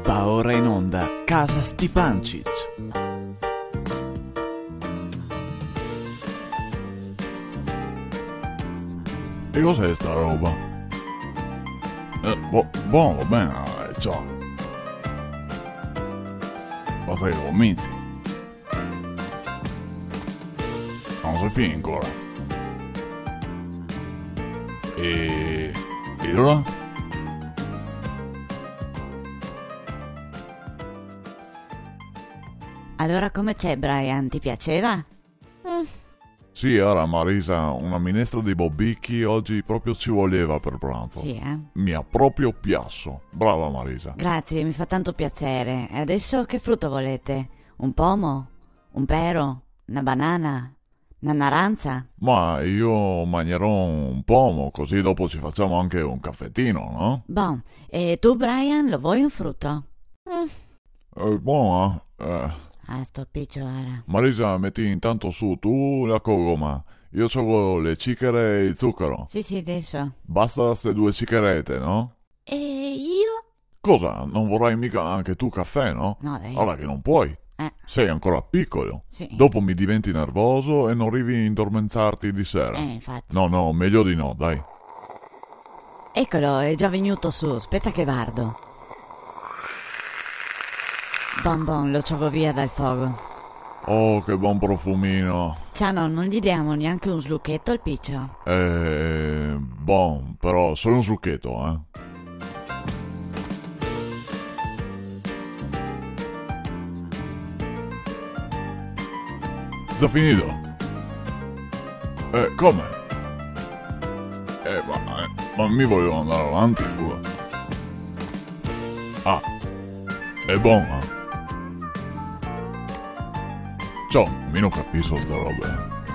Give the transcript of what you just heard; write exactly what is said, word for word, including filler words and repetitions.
Va ora in onda Casa Stipancich. E cos'è sta roba? Eh, bo-, bon, va ben, eh, ciò. Basta che cominci. Ma no xe finì ancora. E, e alora? Alora come xe, Brian? Ti piaseva? Mm. Sì, ara, Marisa, una minestra de bobichi ogi proprio ci voleva per pranzo. Sì, eh? Mi ga proprio piaso. Brava, Marisa. Grazie, mi fa tanto piazer. E deso che fruto volete? Un pomo? Un pero? Na banana? Na naranza? Ma mi magnerò un pomo, cusì dopo ci femo anca un cafetin, no? Bon, e ti, Brian, lo te vol un fruto? Mm. Eh, bon, eh? Eh. Ah, sto picio, ara. Marisa, meti intanto su ti la cogoma. Mi ciogo le cichere e el zucaro. Sì, sì, deso. Basta ste due cicherete, no? E mi? Cosa? No te vorè miga anca ti cafè, no? No, dai. Ara che no te pol. Eh. Te son ancora picolo. Sì. Dopo te diventi nervoso e no te rivi a indormentarti de sera. Eh, infati. No, no, mejo de no, dai. Ecolo, xe za vegnù su. Speta che vardo. Bon, bon, lo ciogo via dal fogo. Oh, che bon profumin. Ciano, no ghe demo gnanca un slucheto al picio? Eh, bon, però solo un slucheto, eh. Za finì? Eh, come? Eh, ma, eh, ma mi volevo andar avanti, scusa. Ah, xe bon, eh. Ciò, mi no capiso sta roba, eh.